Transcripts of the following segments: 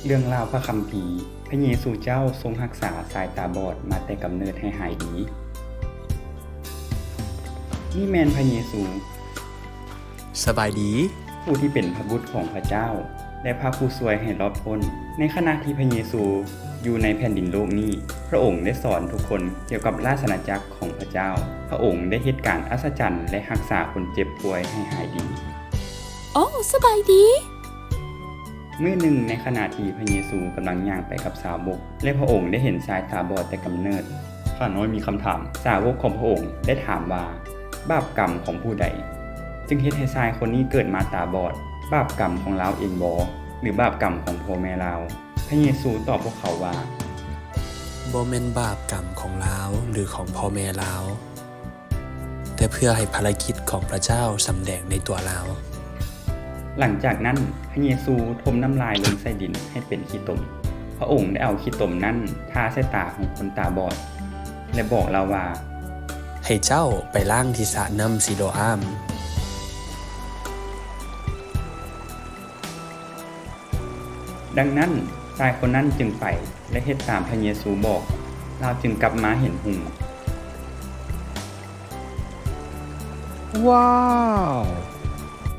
ເລື່ອງລາວພະຄຳພີ, ພະເຢຊູເຈົ້າຊົງຮັກສາຊາຍຕາບອດມາແຕ່ກຳເນີດໃຫ້ຫາຍດີ. ນີ້ແມ່ນພະເຢຊູ. ສະບາຍດີ. ຜູ້ທີ່ເປັນພະບຸດຂອງພະເຈົ້າ ແລະ ພະຜູ້ຊ່ວຍໃຫ້ລອດພົ້ນ. ໃນຂະນະທີ່ພະເຢຊູຢູ່ໃນແຜ່ນດິນໂລກນີ້, ພະອົງໄດ້ສອນທຸກຄົນກ່ຽວກັບລາຊະອານາຈັກຂອງພະເຈົ້າ. ພະອົງໄດ້ເຮັດການອັດສະຈັນ ແລະ ຮັກສາຄົນເຈັບປ່ວຍໃຫ້ຫາຍດີ. ໂອ້, ສະບາຍດີ. ມື້ໜຶ່ງໃນຂະນະທີ່ພະເຢຊູກຳລັງຍ່າງໄປກັບສາວົກ ແລະ ພະອົງໄດ້ເຫັນຊາຍຕາບອດແຕ່ກຳເນີດ. ຂ້ານ້ອຍມີຄຳຖາມ. ສາວົກຂອງພະອົງໄດ້ຖາມວ່າ, ບາບກຳຂອງຜູ້ໃດ ຈຶ່ງເຮັດໃຫ້ຊາຍຄົນນີ້ເກີດມາຕາບອດ? ບາບກຳຂອງລາວເອງບໍ ຫຼື ບາບກຳຂອງພໍ່ແມ່ລາວ? ພະເຢຊູຕອບພວກເຂົາວ່າ, ບໍ່ແມ່ນບາບກຳຂອງລາວ ຫຼື ຂອງພໍ່ແມ່ລາວ. ແຕ່ເພື່ອໃຫ້ພາລະກິດຂອງພະເຈົ້າສຳແດງໃນຕົວລາວ. ຫຼັງຈາກນັ້ນ, ພະເຢຊູຖົມນ້ຳລາຍລົງໃສ່ດິນໃຫ້ເປັນຂີ້ຕົມ. ພະອົງໄດ້ເອົາຂີ້ຕົມນັ້ນທາໃສ່ຕາຂອງຄົນຕາບອດ ແລະ ບອກລາວວ່າ, ໃຫ້ເຈົ້າໄປລ້າງທີ່ສະນ້ຳຊີໂລອາມ. ດັ່ງນັ້ນ, ຊາຍຄົນນັ້ນຈຶ່ງໄປ ແລະ ເຮັດຕາມພະເຢຊູບອກ, ລາວຈຶ່ງກັບມາເຫັນຫຸ່ງ. ວ້າວ!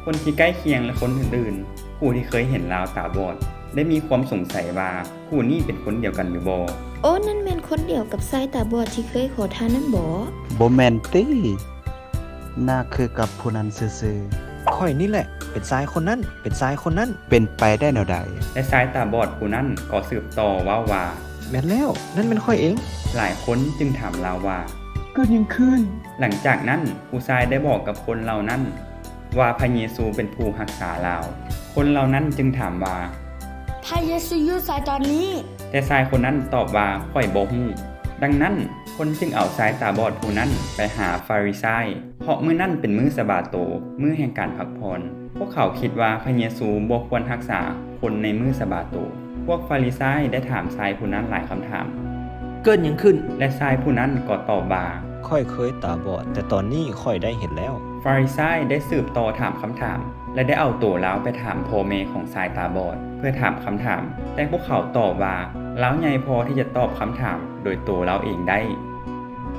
ຄົນທີ່ໃກ້ຄຽງ ແລະ ຄົນອື່ນໆ ຜູ້ທີ່ເຄີຍເຫັນລາວຕາບອດ ໄດ້ມີຄວາມສົງໄສວ່າ ຜູ້ນີ້ເປັນຄົນດຽວກັນຫຼືບໍ່? ໂອ້, ນັ້ນແມ່ນຄົນດຽວກັບຊາຍຕາບອດທີ່ເຄີຍຂໍທານນັ້ນບໍ? ບໍ່ແມ່ນຕິ. ໜ້າຄືກັບຜູ້ນັ້ນຊື່ໆ. ຂ້ອຍນີ້ແຫຼະ ເປັນຊາຍຄົນນັ້ນ, ເປັນຊາຍຄົນນັ້ນ. ເປັນໄປໄດ້ແນວໃດ? ແລະ ຊາຍຕາບອດຜູ້ນັ້ນກໍສືບຕໍ່ເວົ້າວ່າ, ແມ່ນແລ້ວ, ນັ້ນແມ່ນຂ້ອຍເອງ. ຫຼາຍຄົນຈຶ່ງຖາມລາວວ່າ, ເກີດຫຍັງຂຶ້ນ? ຫຼັງຈາກນັ້ນ, ຜູ້ຊາຍໄດ້ບອກກັບຄົນເຫຼົ່ານັ້ນວ່າ ພະເຢຊູເປັນຜູ້ຮັກສາລາວ. ຄົນເຫຼົ່ານັ້ນຈຶ່ງຖາມວ່າ, ພະເຢຊູຢູ່ໃສຕອນນີ້? ແຕ່ຊາຍຄົນນັ້ນຕອບວ່າ, ຂ້ອຍບໍ່ຮູ້. ດັ່ງນັ້ນ, ຄົນຈຶ່ງເອົາຊາຍຕາບອດຜູ້ນັ້ນໄປຫາຟາຣິຊາຍ, ເພາະມື້ນັ້ນເປັນມື້ສະບາໂຕ, ມື້ແຫ່ງການພັກຜ່ອນ. ພວກເຂົາຄິດວ່າພະເຢຊູບໍ່ຄວນຮັກສາຄົນໃນມື້ສະບາໂຕ. ພວກຟາຣິຊາຍໄດ້ຖາມຊາຍຜູ້ນັ້ນຫຼາຍຄຳຖາມ. ເກີດຫຍັງຂຶ້ນ? ແລະ ຊາຍຜູ້ນັ້ນກໍຕອບວ່າ, ຂ້ອຍເຄີຍຕາບອດ, ແຕ່ຕອນນີ້ຂ້ອຍໄດ້ເຫັນແລ້ວ. ຟາຣິຊາຍໄດ້ສືບຕໍ່ຖາມຄຳຖາມ ແລະ ໄດ້ເອົາໂຕລາວໄປຖາມພໍ່ແມ່ຂອງຊາຍຕາບອດ ເພື່ອຖາມຄຳຖາມ, ແຕ່ພວກເຂົາຕອບວ່າ ລາວໃຫຍ່ພໍທີ່ຈະຕອບຄຳຖາມໂດຍໂຕລາວເອງໄດ້.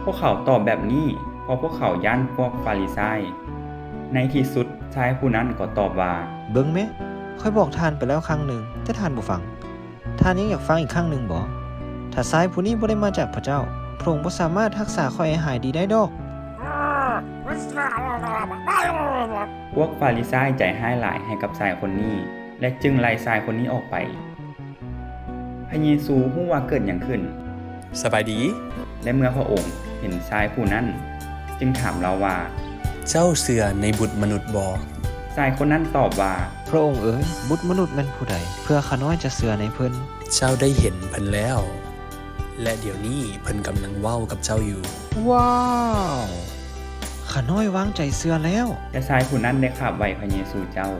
ພວກເຂົາຕອບແບບນີ້ ເພາະພວກເຂົາຢ້ານພວກຟາຣິຊາຍ. ໃນທີ່ສຸດ, ຊາຍຜູ້ນັ້ນກໍຕອບວ່າ, ເບິ່ງແມ, ຂ້ອຍບອກທ່ານໄປແລ້ວຄັ້ງໜຶ່ງ, ແຕ່ທ່ານບໍ່ຟັງ. ທ່ານຍັງຢາກຟັງອີກຄັ້ງໜຶ່ງບໍ? ຖ້າຊາຍຜູ້ນີ້ບໍ່ໄດ້ມາຈາກພະເຈົ້າ, ພະອົງບໍ່ສາມາດຮັກສາຂ້ອຍໃຫ້ຫາຍດີໄດ້ດອກ. ພວກຟາຣິຊາຍໃຈຮ້າຍຫຼາຍໃຫ້ກັບຊາຍຄົນນີ້ ແລະ ຈຶ່ງໄລ່ຊາຍຄົນນີ້ອອກໄປ. ພະເຢຊູຮູ້ວ່າເກີດຫຍັງຂຶ້ນ. ສະບາຍດີ. ແລະ ເມື່ອພະອົງເຫັນຊາຍຜູ້ນັ້ນ, ຈຶ່ງຖາມລາວວ່າ, ເຈົ້າເຊື່ອໃນບຸດມະນຸດບໍ? ຊາຍຄົນນັ້ນຕອບວ່າ, ພະອົງເອີຍ, ບຸດມະນຸດແມ່ນຜູ້ໃດ, ເພື່ອຂ້ານ້ອຍຈະເຊື່ອໃນເພິ່ນ? ເຈົ້າໄດ້ເຫັນເພິ່ນແລ້ວ, ແລະ ດຽວນີ້ເພິ່ນກຳລັງເວົ້າກັບເຈົ້າຢູ່. ວ້າວ! ຂ້ານ້ອຍວາງໃຈເຊື່ອແລ້ວ. ແລະ ຊາຍຜູ້ນັ້ນໄດ້ຂາບໄຫວ້ພະເຢຊູເຈົ້າ,